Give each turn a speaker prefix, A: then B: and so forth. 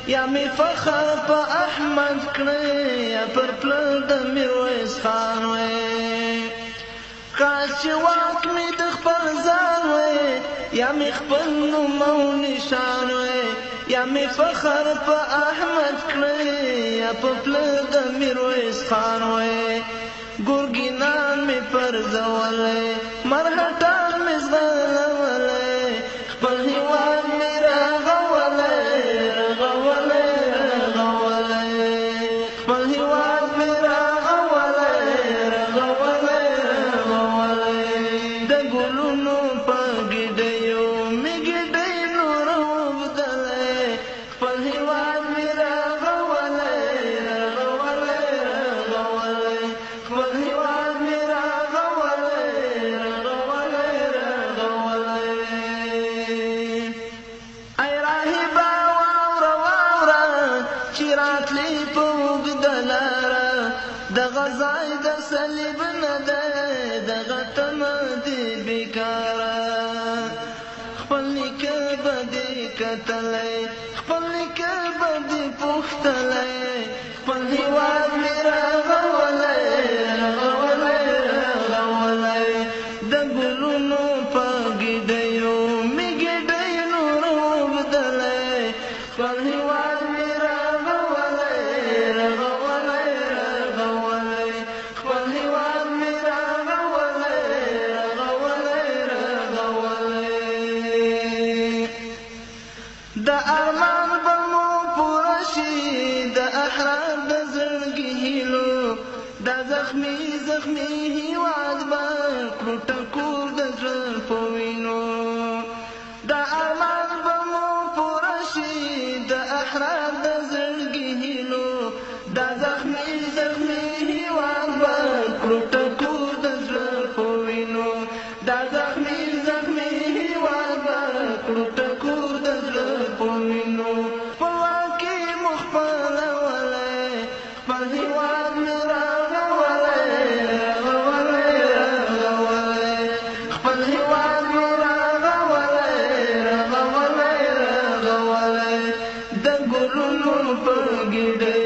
A: یا می فخر په احمد کړی، یا پر پله د میرویس خان وی. کاش چې واک مې د خپل ځان وی، یا مې خپل نوم او نشان وی، یا مې فخر په احمد کړی، یا په پله د میرویس خان وی. ګرګینان مې پرځولی، مرهټان مې ځغلولی، خپل هیواد مې رغولی، رغولی، رغولی، خپل هیواد مې رغولی، رغولی، رغولی. د ګلونو په ګیډیو مې ګیډۍ نور وبدلی، خپل هیواد مې رغولی، رغولی، رغولی، خپل هیواد مې رغولی، رغولی، رغولی. ای راهبه واوره واوره چې راتلې په اوږده لاره، دغه ځای د صلیب نه دی، دغه تمه دې بېکاره. خپل نیکه به دې کتلی، خپل نیکه به دې پوښتلی، خپل هیواد مې رغولی، رغولی، رغولی. د ګلونو په ګیډیو مې ګیډۍ نور وبدلی، خپل هیواد مې رغولی، رغولی، رغولی، خپل هیواد مې رغولی، رغولی، رغولی. د ارمان به مو پوره شي، د احرار د زړګي هیلو، دا زخمي زخمي هیواد به کړو ټکور د زړه په وینو. د ارمان به مو پوره شي، د احرار د زړګي هیلو، دا زخمي زخمي هیواد به کړو ټکور د زړه په وینو، دا زخمي زخمي هیواد به کړو ټکور د زړه په وینو. خپلواکي مو خپلولی، خپل هیواد مې رغولی، رغولی، رغولی، خپل هیواد مې رغولی، رغولی، رغولی. د ګلونو په ګیډیو